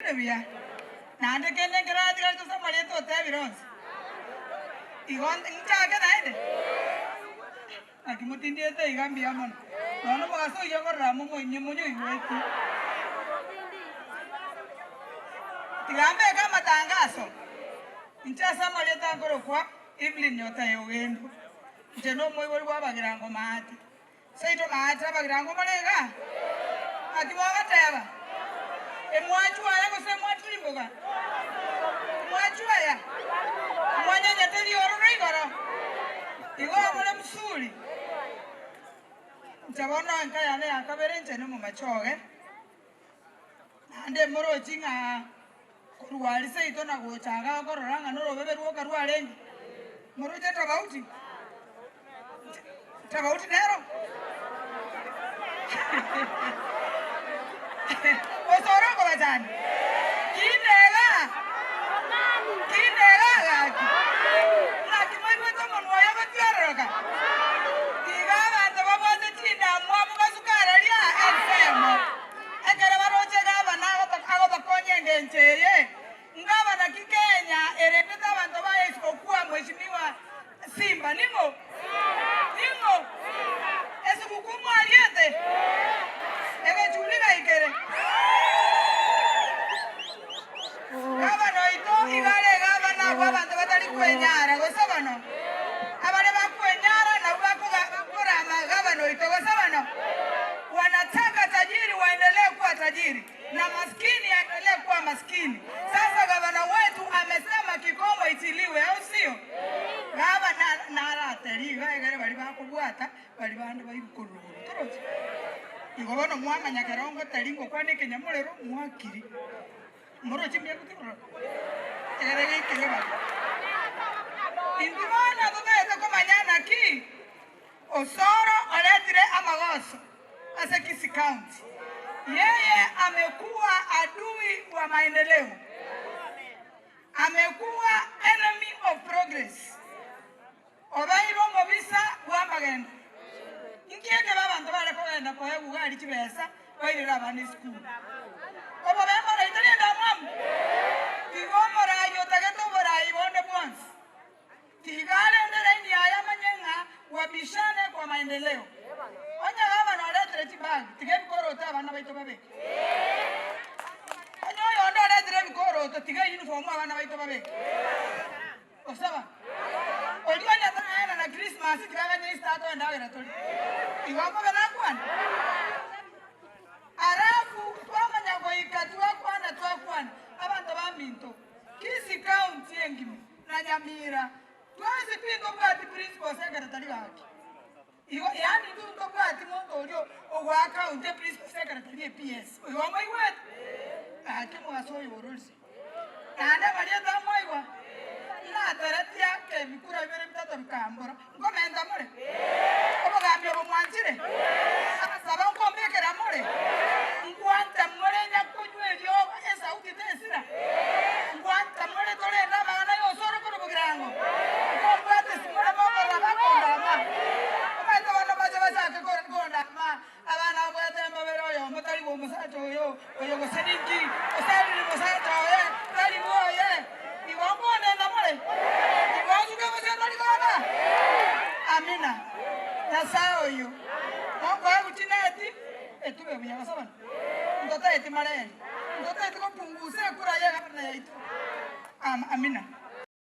Ere buya, naende kende nkero atigarete ase amarieta otebire onsi. Igo nchake naende? Naki motindiete iga mbuya mono. Nonya omogaso oyio okorora amo moinywe monyoigweti. Tiga mbeke amatangaso, inche ase amarieta nkorokwa Evelyn Nyotae Ogendo, inche nomoibori bw'Abagirango Maate. Seito maate abagirango more iga? Naki mogoteba? Emwachwaya gose emwatirimboka? Emwachwaya? Mwanyenyete riororo igoro? Igo more msuri? Inche bono enka yane ya kabere inche nomomachoge, naende morochi ng'a korwa aria seito na gocha iga okorora ng'a norobebe rwoka rwarenge. Moroche tofauti? Tofauti nero? Gose ore okobachanda? Kinde iga, kinde iga gaki. Naki mwaigwete omonwa oye ogotiororoka? Tiga abanto babwate chindamwamu basuke araria ensemo. Ekero baroche gavana agotokonya engencho eye, ngavana ki Kenya erendete abanto baye isipokuwa Mheshimiwa Simba? Ning'o? Ning'o? Esugukuu mwariete? Egechuni gaikere? Gavana oito iga are gavana abwo abanto batari kwenyara, gose bono? Abare bakwenyara nabwo bakorama gavana oito, gose bono? Wanataka tajiri waendelee kuwa tajiri na maskini aendelee kuwa maskini. Sasa gavana wetu amesema kikomo itiliwe, au sio? Gavana narateri iga egere baria bakobwata baria bande baigwe korwa rogoro toroche. Igo bono mwamanya kerongo tari ngokwana ekenyamorero mwakiri. Moroche mbuya gotiga egere geikere baria. Intwe bono totagete komanya naki Osoro oretire amagoso ase Kisii County. Yeye amekuwa adui wa maendeleo. Amekuwa enemy of progress. Obeire omobisa bw'amagendo. Inki ekebe abanto bare kogenda koegwa gari chibesa bairere abana esukuru? Obobe mborai tari endamwamu? Tiga omorai otagete oborai bonde bwonsi. Tiga arende laini yaye amanye ng'a wabishane kwa maendeleo. Onye gavana oretire chibag, tiga ebikoroto abana baito babeke. Onye oyonde oretire ebikoroto, tiga eyuniform abana baito babeke. Osaba. Oria onye taraena na Christmas tiga aganye Easter atoe endagera torie. Igo nkobe nakwana? Alafu twamanya goika twakwana twakwana abanto baminto Kisii county engima na Nyamira twensi pi ntobwati principal secretary gaki. Igo yaani intwe ntobwati monto oria ogoaka county principal secretary e PS. Igo moigwete? Gaki omogaso oyo ororire. Naende amarieta amwaigwa, nataratia kebikura bibere bitato bikambora. Nkomenta more? Obogambi obo mwanchire? Amasabo nkombekera more? Nkwancha more nyakonywa eriogo esauti tesira? Nkwancha more torende amang'ana y'osoro korwa bogirango? Nkombwatesi more mokorora bakondama? Omanyete bono bache bachake kondama Abana abwate amabere oyomo tari bw'omosacha oyo, oyo gose ninki, osarire mosacha oye, tari bwoye. Igo nkonena more? Igo nsuke gose ntari koba? Amina. Nyasae oyio, mokoegwa chineti, etube buya gose bono? Ntotaeti mareri, ntotaeti kopungusa ekura y'egavana yaito. Amina.